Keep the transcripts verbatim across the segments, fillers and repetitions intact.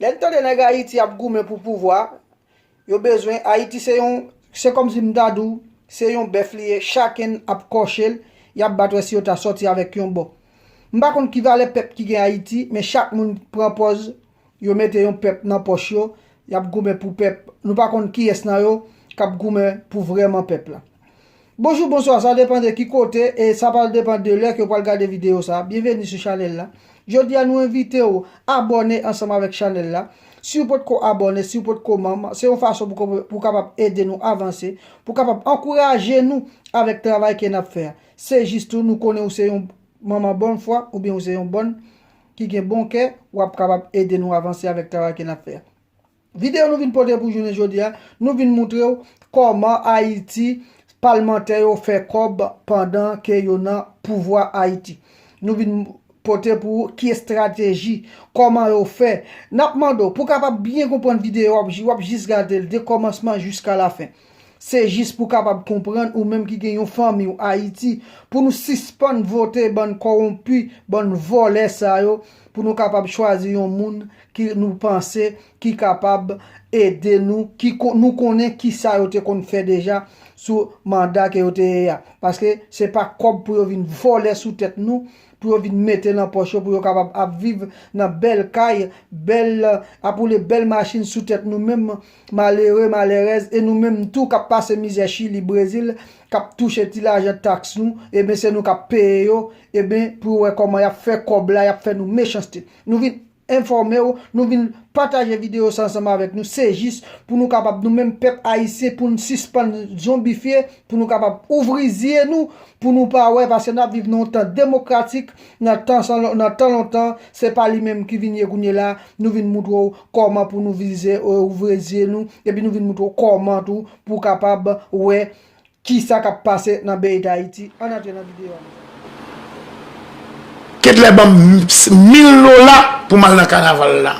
Lè n tande nèg Ayiti ap goumen pou pouvwa, yo bezwen, Ayiti se yon, se kòmsi m ta di w, se yon bèf li ye, chakenn ap kòche l, y ap bat wè si yo ta sòti avèk yon bò. M pa konn ki valè pèp ki gen Ayiti, men chak moun pran pòz, yo mete yon pèp nan pòch yo, y ap goumen pou pèp. Nou pa konn kiyès nan yo k ap goumen pou vrèman pèp la. Bonjou, bonswa, sa depann de ki kote e sa pral depann de lè ke w pral gade videyo sa. Byenveni sou chanèl la. Jodi a nou envite w abòne ansanm avèk chanèl la. Si w potko abòne, si w potko manm, se yon fason pou, pou w kapab ede nou avanse, pou w kapab ankouraje nou avèk travay ke n ap fè a. Se jis tou nou konnen ou se yon manman bòn fwa oubyen ou se yon bòn ki gen bon kè, w ap kapab ede nou avanse avèk travay ke n ap fè a. Videyo nou vin pote pou jounen jodi a, nou vin moutre w kòman Ayiti, palmantè yo fè kòb pandan ke yo nan pouvwa Ayiti. Nou vin pote pou ou ki estrateji, kòman yo fè. N ap mande w, pou w kapab byen konprann videyo, w ap, w ap jis gade l de kòmansman jiska lafen. Se jis pou w kapab konprann ou menm ki gen yon fanmi w Ayiti, pou nou sispann vote bann kòwonpi, bann vòlè sa yo, pou nou kapab chwazi yon moun ki nou panse ki kapab ede nou, ki ko-, nou konnen ki sa yo te konn fè deja sou manda ke yo te ye a. Paske se pa kòb pou yo vin vòlè sou tèt nou, pou yo vin mete nan pòch yo, pou yo kapab ap viv nan bèl kay, bèl, ap woule bèl machin sou tèt nou menm, malere, malèrèz, e nou menm tou k ap pase mizè Chili, Brezil, k ap touche ti lajan taks nou, ebyen se nou k ap peye yo, ebyen pou yo wè kòman y ap fè kòb la, y ap fè nou mechanste. Nou vin enfòme w, nou vin pataje videyo sa ansanm avèk nou. Se jis pou nou kapab, nou menm pèp ayisyen, pou n sispann zonbifye, pou nou kapab ouvri zye nou, pou nou pa wè, paske n ap viv nan yon tan demokratik, nan tan san, nan tan lontan, se pa li menm ki vin ye kounye la, nou vin moutre w kòman pou nou vize, e, ouvri zye nou, epi nou vin moutre w kòman tou pou w kapab wè kisa k ap pase nan peyi Dayiti. Ann antre nan videyo a, mezanmi. Kedlè ban m mil dola pou m al nan kanaval la.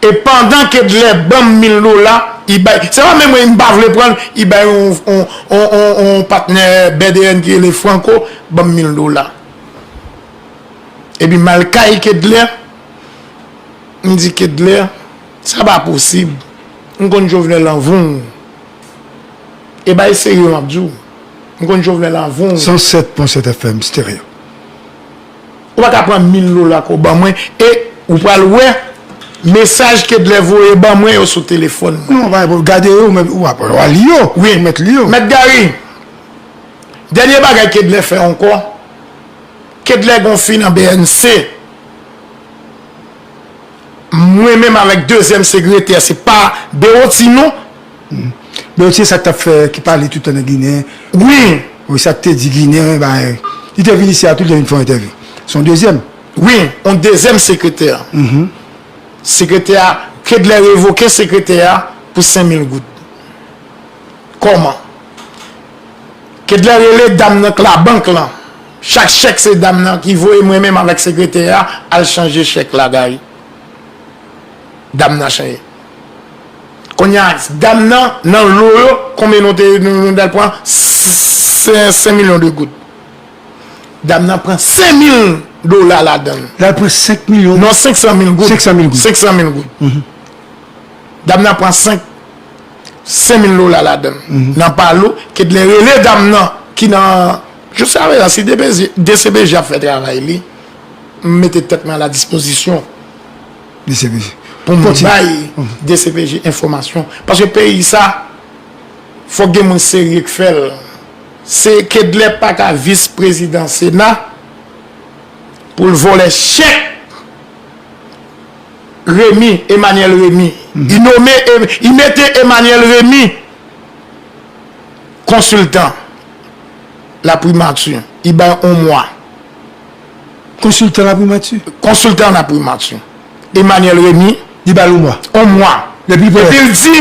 E pandan Kedlè ban m mil dola, li bay, se pa menm mwen, m pa vle pran l, li bay yon, yon, yon, yon, yon patnè B D N ki rele Franco, ban m mil dola. Epi m al kay Kedlè, m di Kedlè, sa pa posib. M konn Jovenel anvan w. E bay serye m ap di w. M konn Jovenel anvan w. San sèt pwen sèt F M stereo. Ou pa ka pran mil dola ke w ban mwen e ou pral wè mesaj Kedlè voye ban mwen yo sou telefòn mwen. Non, pa, gade yo, men ou ap, w a li yo. Wi. Ou mèt li yo. Mèt Gary, dènye bagay Kedlè fè ankò, Kedlè gon fi nan B N C. Mwen menm avèk dezyèm sekretè, se pa Berotino. Berotino, sa k t ap fè, ki pale tout tan nan Ginen. Wi. Wi, sa k te di Ginen, ba, li te vin isi a tou, li te vin fè yon entèvyou. Se yon dezyèm. Wi, yon dezyèm sekretè. Sekretè a, Kedlè revoke sekretè a pou senk mil goud. Kòman? Kedlè rele dam nan k labank lan. Chak chèk se dam nan ki voye, mwen menm avèk sekretè a al chanje chèk la, Gary. Dam nan chanje. Kounye a, dam nan, nan lo yo, konbyen nou te, nou, nou t al pran? Senk, senk milyon de goud. Dam nan pran senk mil dola ladan l. L al pran senk milyon? Non, senk san mil goud. Senk san mil goud. Senk san mil goud. Dam nan pran senk, senk mil dola ladan l. Nan palo, Kedlè rele dam nan ki nan, jiska prezan, si D P J, D C P J ap fè travay li, m mete tèt mwen a la dispozisyon D C P J. Pou m bay D C P J enfòmasyon. Paske peyi sa, fòk gen moun serye k fè l. Se Kedlè pa ka vis prezidan Sena pou l vòlè chèk Remy, Emmanuel Remy. Li nome, li mete Emmanuel Remy konsiltan laprimati. Li bay yon mwa. Konsiltan laprimati? Konsiltan laprimati. Emmanuel Remy. Li ba l yon mwa. Yon mwa. Epi l di,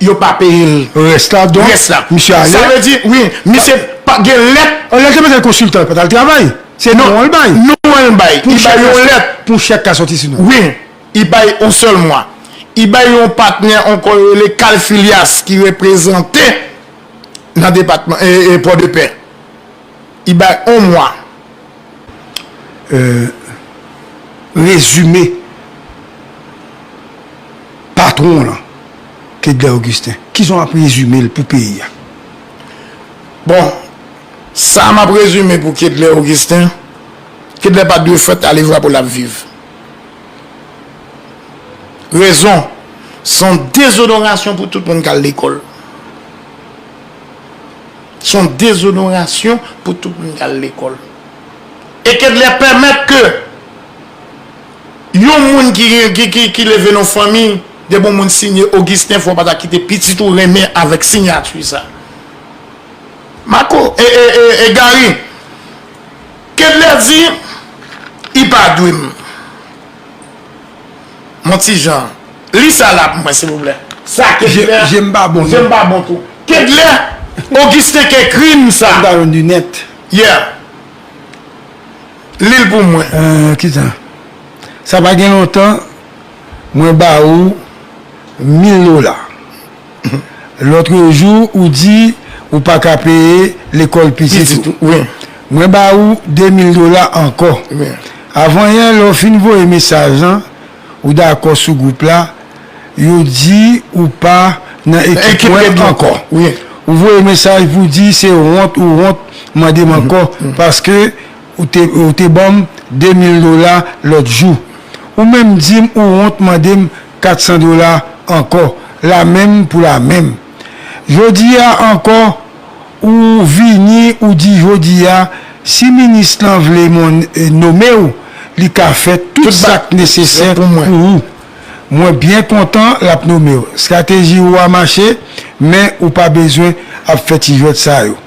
yo pa peye l. Rès la, donk, rès la. Misye ale. Sa vle di, wi, misye pa gen lèt. An lè l te mete l konsiltan, li pa t al travay. Se non an l bay. Non an l bay. Li bay yon lèt. Pou chèk ka sòti sou non. Wi, li bay yon sèl mwa. Li bay yon patnè ankò, yo rele Carl Filias, ki reprezante nan depatman, e, e, Pòdepè. Li bay yon mwa. Euh, rezime patwon w lan, Kedlè Augustin? Kisa w ap rezime l pou peyi a? Bon, sa m ap rezime pou Kedlè Augustin, Kedlè pa dwe fèt ale vwa pou l ap viv. Rezon, se yon dezonorasyon pou tout moun k al lekòl. Se yon dezonorasyon pou tout moun k al lekòl. E Kedlè pèmèt ke yon moun ki, ki, ki, ki leve nan fanmi, depi yon moun siyen Augustin, fò w pa ta kite pitit ou renmen avèk siyati sa. Mako, e, e, e, e Gary, Kedlè di, li pa dwe m. Mon ti jan, li sa la pou mwen, silvouplè. Sa Kedlè. Je m pa bon, non. Je m pa bon tou. Kedlè, Augustin k ekri m sa. M ta jwenn linèt. Yeah. Li l pou mwen. Euh, kisa? Sa pa gen lontan, mwen ba ou mil dola. Lòt jou, ou di ou pa ka peye lekòl pitit ou. Mwen ba ou de mil dola ankò. Avanyè, lè w fin voye mesaj lan, ou dakò sou gwoup la, yo di ou pa nan ekip mwen ankò. Ou voye mesaj pou di se wont ou wont mande m ankò, paske ou te, ou te ban m de mil dola lòt jou. Ou menm di m ou wont mande m kat san dola ankò, lamenm pou lamenm. Jodi a ankò, ou vini, ou di jodi a, si minis lan vle mon, eh, nome w, li ka fè tout sa k nesesè pou ou. Mwen byen kontan l ap nome w. Estrateji ou a mache, men ou pa bezwen ap fè ti jwèt sa yo.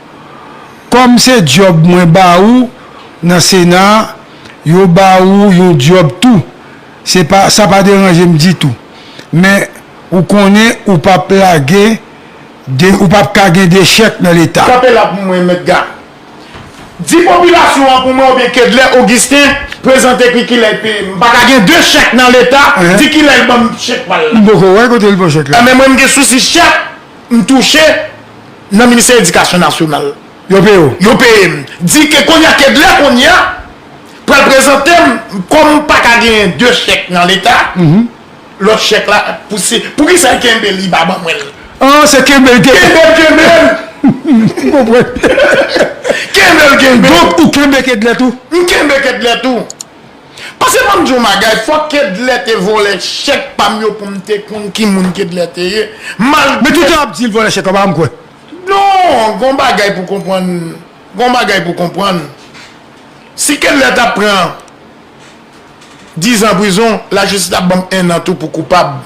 Kòm se djòb mwen ba ou nan Sena a, yo ba ou yon djòb tou. Se pa, sa pa deranje m ditou. Men ou konnen ou p ap lage de, ou p ap ka gen de chèk nan Leta. Kanpe la pou mwen, Mèt Ga. Di popilasyon an pou mwen oubyen Kedlè Augustin prezante ki kilè l peye m. M pa ka gen de chèk nan Leta, di kilè l ban m chèk pa l la. M poko wè kote l pran chèk la. Enben mwen m gen sousi chèk m touche nan Ministè Edikasyon Nasyonal. Yo peye w. Yo peye m. Di ke kounye a Kedlè kounye a pral prezante m kòm m pa ka genyen de chèk nan Leta. Lòt chèk la, pou se, poukisa l kenbe l, li pa ban mwen l? Ah, se kenbe l kenbe. Kenbe l kenbe l. M konprann. Kenbe l kenbe l. Donk, ou kenbe Kedlè tou? M kenbe Kedlè tou. Paske ban m di w yon bagay, fòk Kedlè te vòlè chèk pa m yo pou m te konn ki moun Kedlè te ye. Mal... Men toutan w ap di l vòlè chèk la, pa m kwè. Non, gon bagay pou konprann. Gon bagay pou konprann. Si Kedlè t ap pran dizan prizon, lajistis t ap ban m ennan tou pou koupab.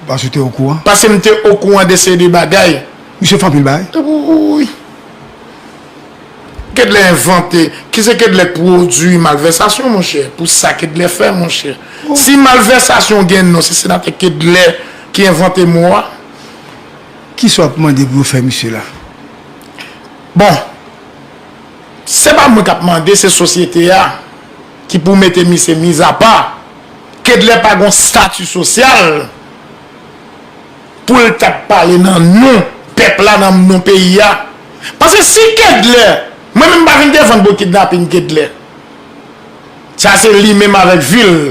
Paske w te okouran? Paske m te okouran de seri de bagay. Misye fè anpil bagay. Wi. Kedlè envante. Ki se Kedlè k pwodui malvèsasyon, monchè? Pou sa Kedlè fè, monchè. Si malvèsasyon gen non, se senatè Kedlè ki envante mo a. Kisa w ap mande pou yo fè misye la? Bon, se pa mwen k ap mande, se sosyete a ki pou mete misye mizapa. Kedlè pa gon stati sosyal pou l t ap pale nan non pèp la, nan non peyi a. Paske si Kedlè, mwen menm m pa vin defann pou kidnapin Kedlè. Sa se li menm avèk vi l.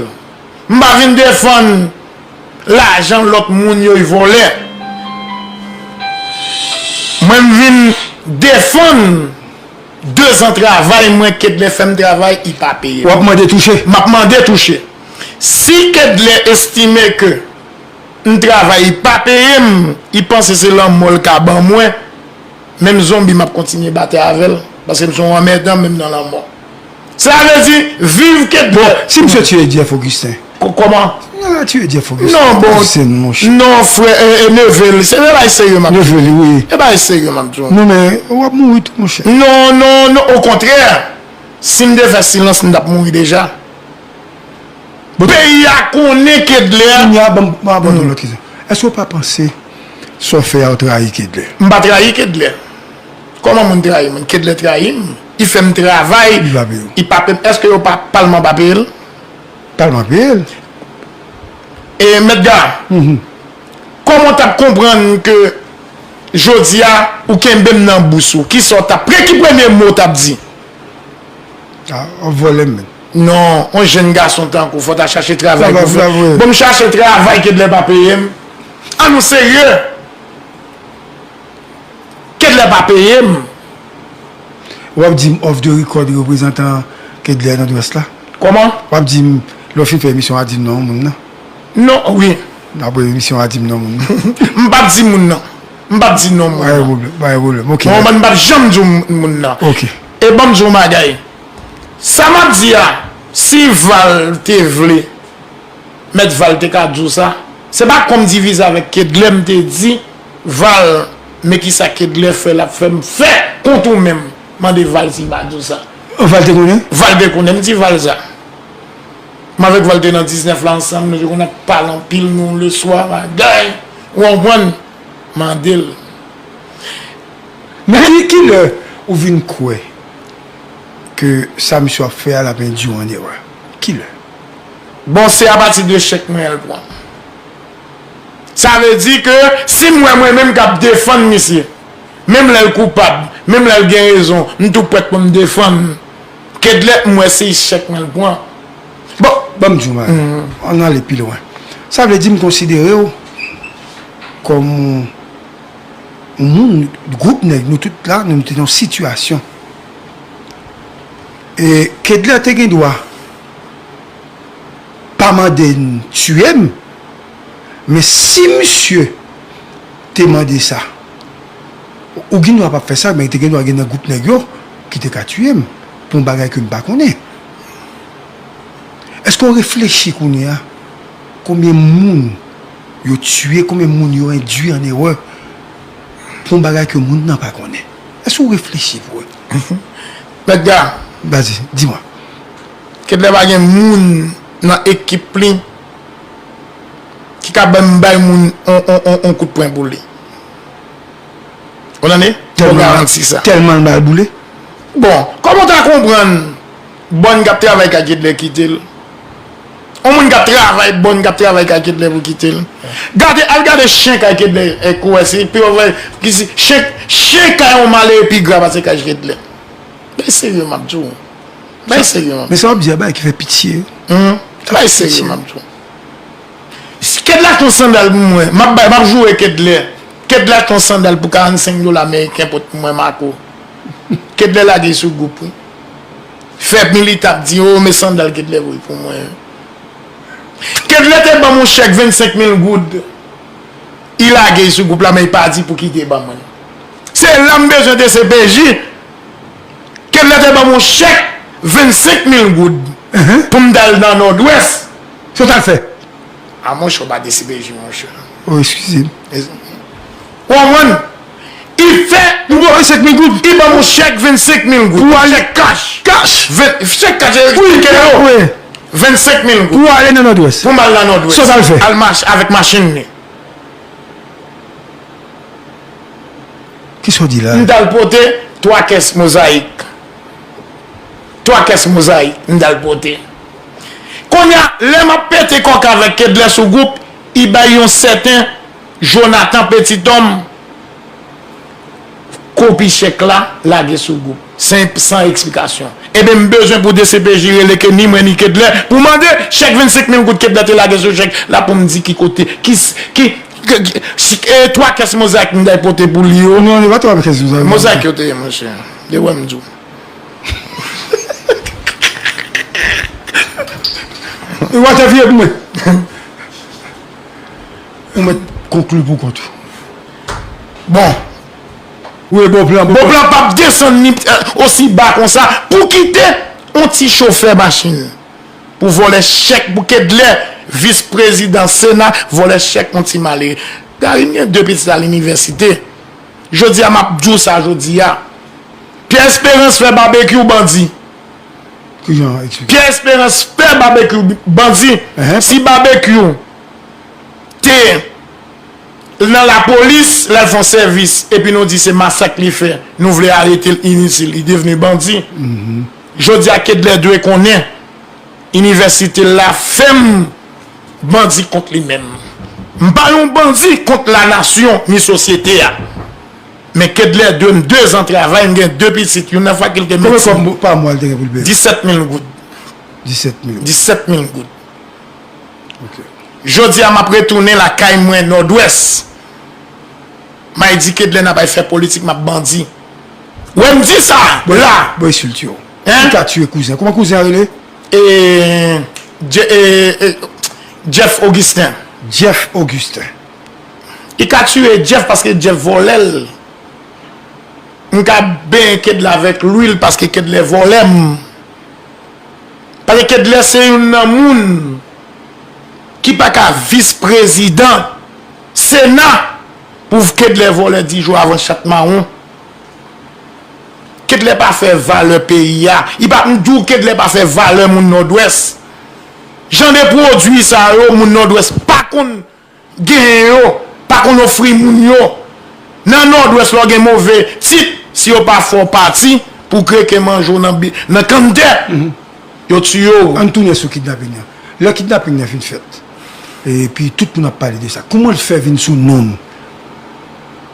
M pa vin defann lajan lòt moun yo y vòlè. Mwen m vin defann dezan travay mwen, Kedlè fè m travay, li pa peye m. W ap mande touche? M ap mande touche. Si Kedlè estime ke m travay, li pa peye m, li panse se lanmò l ka ban mwen, menm zonbi m ap kontinye batay avè l, paske m se yon anmèdan menm nan lanmò. Sa vle di, viv Kedlè. Bon, si misye tiye Jeff Augustin? Kòman? Nan la tiye Jeff Augustin. Non, bon. Non, frè, e, e, neve l. Se de bagay serye m ap di w. Neve l, wi. E bagay serye m ap di w. Non, men, w ap mouri tou, monchè. Non, non, non, okontrè. Si m te fè silans, m t ap mouri deja. Peyi a konnen Kedlè. Kounye a, ban m, ban m, ban m yon lòt kesyon. Èske w pa panse sa w fè a, w trayi Kedlè? M pa trayi Kedlè. Kòman moun trayi moun? Kedlè trayi m. Li fè m travay. Li pa peye w. Li pa peye m. Èske yo pa, palman pa peye l? Palman peye l. E, Mèt Ga, kòman w t ap konprann ke jodi a, ou kenbe m nan bous ou? Kisa w t ap, pre-, ki premye mo w t ap di? Ah, w ap vòlè m, men. Non, yon jenn gason tankou, fò w ta chache travay pou fè. Bon, m chache travay, Kedlè pa peye m. An nou serye? Kedlè pa peye m. W ap di m off the record reprezantan Kedlè Nòdwès la? Kòman? W ap di m, lè w fin fè emisyon a, di m non moun nan. Non, wi. Apre emisyon a, di m non moun nan. M p ap di moun nan. M p ap di non moun nan. Pa gen pwoblèm, pa gen pwoblèm. Ok. Bon, m p ap janm di w moun nan. Ok. E ban m di w yon bagay. Sa m ap di a, si Val te vle, Mèt Val te ka di w sa. Se pa kòm divize avèk Kedlè m te di, Val, men kisa Kedlè fè, l ap fè m fè kont ou menm. Mande Val si l pa di w sa. Val te konnen? Val te konnen, m di Val sa. M avèk Val te nan diznèf la ansanm, nou te konn ap pale anpil, nou, leswa, bagay, ou konprann? Mande l. Men ki, kilè ou vin kwè ke sa misye ap fè a, l ap endui w an erè? Kilè? Bon, se apati de chèk mwen l pran. Sa vle di ke si m wè mwen menm k ap defann misye, menm lè l koupab, menm lè l gen rezon, m tou prèt pou m defann Kedlè, m wè se echèk mwen l pran. Bon, ban m di w bagay. Ann ale pi lwen. Sa vle di m konsidere w kòm yon moun, gwoup nèg, nou tout la, nou te nan yon sitiyasyon. E Kedlè te gen dwa pa mande n tiye m, men si misye te mande sa, ou gen dwa p ap fè sa, men te gen dwa gen nan gwoup nèg yo ki te ka tiye m pou yon bagay ke m pa konnen. Èske w reflechi kounye a konbyen moun yo tiye, konbyen moun yo endui an erè pou yon bagay ke moun nan pa konnen? Èske w reflechi pou wè? Mèt Ga, vas-y, dis-moi. Kedlè pa gen moun nan ekip li ki ka ban m bay moun on, on, on, on kout pwen pou li. Ou tande? Bon, tèlman, garanti sa. Tèlman l mal boule. Bon, kòman w ta konprann bòn k ap travay ka Kedlè kite l? On moun k ap travay, bòn k ap travay ka Kedlè pou kite l. Gade, al gade chen kay Kedlè, e, kou wè, se pi wè, ki si, chen, chen kay on malere pi gra pase kay Kedlè. Bay serye, m ap di w. Bay serye, m ap di w. Men sa w ap di a, bagay ki fè pitye. Bay serye, m ap di w. Kedlè achte yon sandal pou mwen. M ap bay, m ap joure Kedlè. Kedlè achte yon sandal pou karannsenk dola ameriken pot pou mwen, Marco. Kedlè lage sou gwoup, wi. Fè milita ap di, o, men sandal Kedlè voye pou mwen. Kedlè te ban m yon chèk vennsenk mil goud. Li lage sou gwoup la, men li pa di pou ki te ban mwen. Se la m bezwen D C P J. Kedlè te ban m yon chèk vennsenk mil goud pou m t al nan Nòdwès. Sa w t al fè? A, monchè, w pa D C P J, monchè. O, eskize m. Ou konprann? Li fè. Ou ban vennsenk mil goud? Li ban m yon chèk vennsenk mil goud. Pou ale. Chèk kach. Kach? Ven, chèk kach, wi, eksplike yo. Vennsenk mil goud. Pou ale nan Nòdwès. Pou m al nan Nòdwès. Sa w t al fè? Al mach, avèk machin li. Kisa w di la? M t al pote twa kès mozayik. Twa kès mozayik, m t al pote. Kounye a, lè m ap pete kòk avèk Kedlè sou gwoup, li bay yon sèten Jonathan Petithomme kopi chèk la, lage sou gwoup. Sen, san eksplikasyon. Ebyen, m bezwen pou D C P J rele ke ni mwen ni Kedlè pou mande chèk vennsenk mil goud Kedlè te lage sou chèk la pou m di ki kote, ki, ki, ki, ki, si, e, twa kès mozayik m t al pote pou li yo. Non, non, pa twa kès mozayik. Mozayik yo te ye, monchè. De wè m di w. E w a te vye pou mwen. Ou mèt konkli pou kont ou. Bon. Wi, bon plan, bon plan. Bon plan p ap desann ni, eh, osi ba konsa pou kite yon ti chofè machin pou vòlè chèk pou Kedlè, vis prezidan Sena, vòlè chèk yon ti malere. Gary, m gen de pitit al inivèsite. Jodi a, m ap di w sa jodi a. Pierre Espérance fè babekyou bandi. Kijan, eksplike. Pierre Espérance fè babekyou bandi. Si babekyou te nan lapolis, l al fè yon sèvis, epi nou di se masak li fè, nou vle arete l initil, li devni bandi. Jodi a, Kedlè dwe konnen, inivèsite l la fèm bandi kont li menm. M pa yon bandi kont lanasyon ni sosyete a. Men Kedlè dwe m de zan travay, m gen de pitit, youn nan fakilte medsin. Konbyen kòb pa mwa l te gen pou l peye? Disèt mil goud. Disèt mil. Disèt mil goud. Ok. Jodi a, m ap retounen lakay mwen Nòdwès. M a di Kedlè n ap al fè politik, m ap bandi. Wè m di sa, la. Bon, ensilte yo. Hein? Ki ka tiye kouzen? Kouman kouzen a rele? E, Je- e, e, Jeff Augustin. Jeff Augustin. Li ka tiye Jeff paske Jeff vòlè l. M ka benyen Kedlè avèk lwil paske Kedlè vòlè m. Paske Kedlè se youn nan moun ki pa ka vis prezidan Sena pou Kedlè vòlè di jou avan chat mawon. Kedlè pa fè valè peyi a. Li pa m di w Kedlè pa fè valè moun Nòdwès. Jan de pwodui sa yo, moun Nòdwès pa konn genyen yo, pa konn ofri moun yo. Nan Nòdwès, lè w gen move tit, si yo pa fè w pati pou kreke manje w nan, bi- nan kanntè, yo tiye w. Ann tounen sou kidnaping nan. Lè kidnaping nan fin fèt, epi tout moun ap pale de sa, kouman l fè vin sou non nou?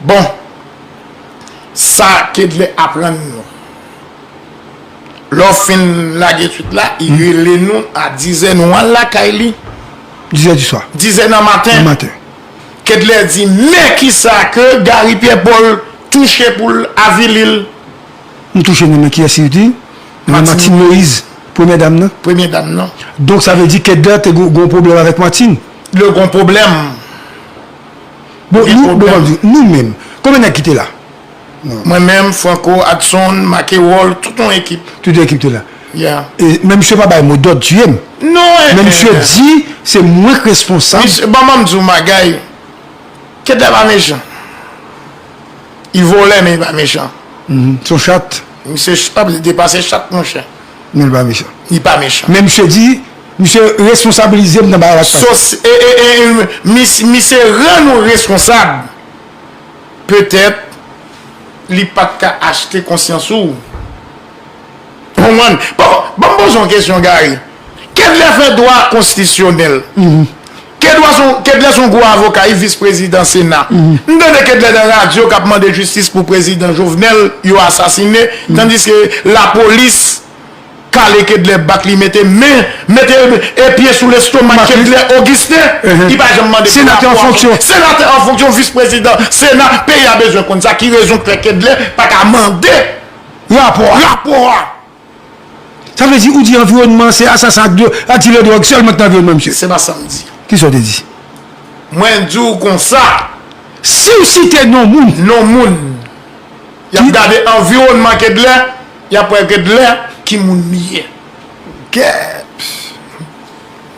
Bon, sa Kedlè aprann nou. Lè w fin lage twit la, li rele nou a dizè, nou al lakay li. Dizè di swa. Dizè nan maten. Nan maten. Kedlè di, men kisa ke Gary Pierre Paul touche pou l avili l. M touche nan men kiyès li di? Nan men Martine Moïse, premyè dam nan. Premyè dam nan. Donk sa vle di Kedlè te gon gon pwoblèm avèk Martine? Li gon pwoblèm. Bon, nou, bon, nou menm, konbyen nèg ki te la? Mwen menm, Franco, Adson, Mackewol, tout yon ekip. Tout yon ekip te la. Yeah. E, men misye pa bay mo dòd tiye m. Non, men misye di se mwen k responsab. Misye, bon, ban m di w bagay. Kedlè pa mechan. Li vòlè, men li pa mechan. Mhm. Se yon chat. Misye chat, li depase chat, monchè. Men li pa mechan. Li pa mechan. Men misye di, misye responsabilize m nan bagay la k pase. Sos- e, e, e, e, mis- misye rann ou responsab. Petèt, li pa t ka achte konsyans ou. Konprann? Bon, ban m poze yon kesyon, Gary. Kedlè fè dwa konstitisyonèl. Kedlè se yon- Kedlè se yon gwo avoka, li vis prezidan Sena. M tande Kedlè nan radyo k ap mande jistis pou prezidan Jovenel yo asasine, tandiske lapolis kale Kedlè, bat li, mete men, mete e pye sou lestomak Kedlè Augustin, li pa janm mande pou rapò. Senatè an fonksyon, vis prezidan Sena, peyi a bezwen konn sa, ki rezon k fè Kedlè pa ka mande rapò a. Rapò a. Sa vle di ou di anviwònman se asasen ak dlo- ak dilè dwòg sèlman ki nan anviwònman misye? Se pa sa m di. Kisa w te di? Mwen di w konsa. Si w site non moun. Non moun. Y ap gade anviwònman Kedlè, y ap wè Kedlè ki moun li ye. Kè.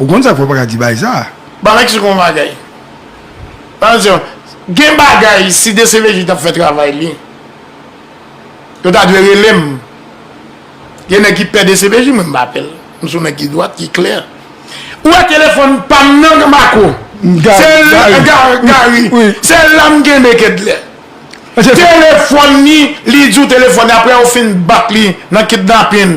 Ou konn sa fò w pa ka di bagay sa. Ban m eksplike w yon bagay. Pa egzanp, gen bagay si D C P J t ap fè travay li. Yo ta dwe rele m. Gen nèg ki pè D C P J, mwen m pa pè l. M se yon nèg ki dwat, ki klè. Ou wè telefòn pa m nan, Marco? Se la, Gary. Se la m kenbe Kedlè. Telefòn li, li di w telefòn li, apre yo fin bat li nan kidnapin.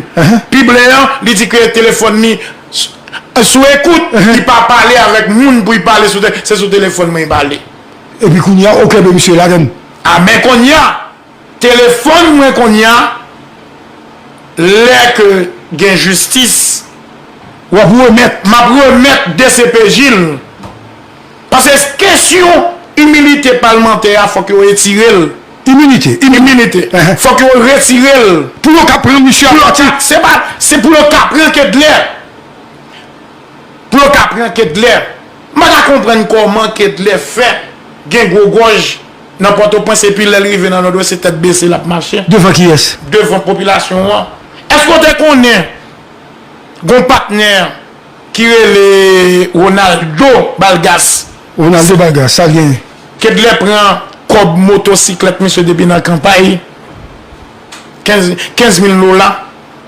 Pi byen an, li di ke telefòn li s- sou ekout, li pa pale avèk moun pou li pale sou te- se sou telefòn mwen li pale. Epi kounye a, ou kenbe misye ladann. A, men kounye a, telefòn mwen kounye a, lè ke gen jistis, w ap remèt, m ap remèt D C P J l. Paske kesyon imilite palmantè a, fòk yo retire l. Imilite, imilite. Fòk yo retire l. Pou yo ka pran misye a pati. Se pa, se pou yo ka pran Kedlè. Pou yo ka pran Kedlè. M pa ka konprann kòman Kedlè fè gen gwo gòj nan Pòtoprens epi lè l rive nan Nòdwès se tèt bese l ap mache. Devan kiyès? Devan popilasyon an. Èske w te konnen gon patnè ki rele Ronaldo Balgas? Ronaldo Balgas, sa l genyen? Kedlè pran kòb motosiklèt misye depi nan kanpay. Kenz, kenz mil dola.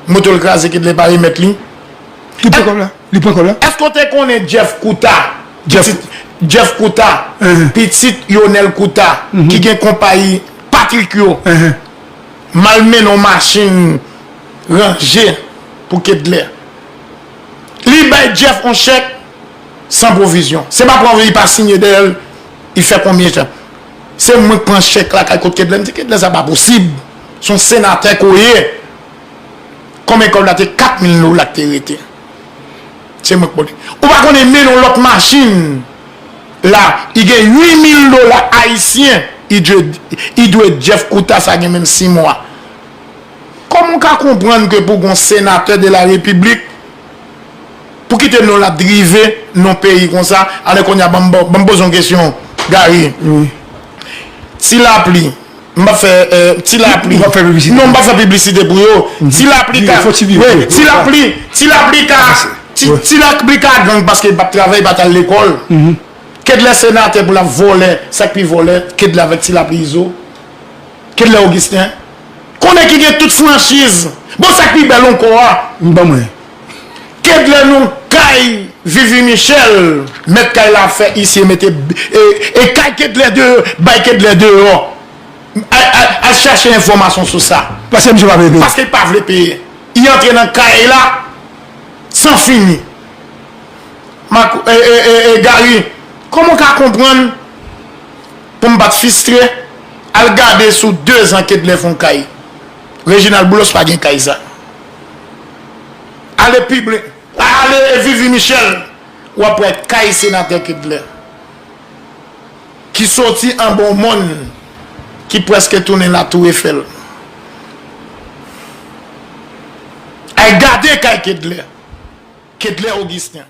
Moto l kraze, Kedlè pa remèt li. Li pran kòb la? Li pran kòb la? Èske w te konnen Jeff Kouta? Jeff Kouta, pitit Yonèl Kouta, ki gen konpayi Patrick yo, m al mennen yon machin ranje pou Kedlè. Li bay Jeff yon chèk san pwovizyon. Se pa pwovizyon, li pa siyen dèyè l, li fè konbyen chèk. Se mwen k pran chèk lakay kot Kedlè, m di, Kedlè, sa pa posib. Se yon senatè ke w ye. Konbyen kòb la te? Kat mil dola k te rete. Se mwen k pote. Ou pa konnen men yon lòt machin la, li gen uit mil dola ayisyen, li dwe, li dwe Jeff Kouta sa gen menm sis mwa. Kòman w ka konprann ke pou gon senatè de la repiblik, pou kite non l ap drive non peyi konsa, alè kounye a ban m, ban m poze yon kesyon, Gary. Wi. Ti lapli, m p ap fè, eh, ti lapli. Ou p ap fè piblisite. Non, m p ap fè piblisite pou yo. Ti lapli ka, wi, ti lapli, ti lapli ka, ti, ti lapli ka gang paske l p ap travay, l pa t al lekòl. Kedlè senatè pou l ap vòlè, sa k pi vòlè, Kedlè avèk ti lapli Izo. Kedlè Augustin. Konnen ki gen tout franchiz. Bon, sa k pi bèl ankò a. M ban mwen. Kedlè non kay Vivi Michel, mèt kay la fè isye mete, e, e kay Kedlè deyò, bay Kedlè deyò. Al, al, al chache enfòmasyon sou sa. Paske misye pa vle peye. Paske l pa vle peye. Li antre nan kay la san fini. Mak-, e, e, e, e, Gary, kòman w ka konprann pou m pa t fistre, al gade sou dezan Kedlè fè yon kay. Reginald Boulos pa gen kay sa. Ale piblik, ale Vivi Michel, w ap wè kay senatè Kedlè. Ki soti anba yon mòn ki prèske tounen la Tour Eiffel. Al gade kay Kedlè. Kedlè Augustin.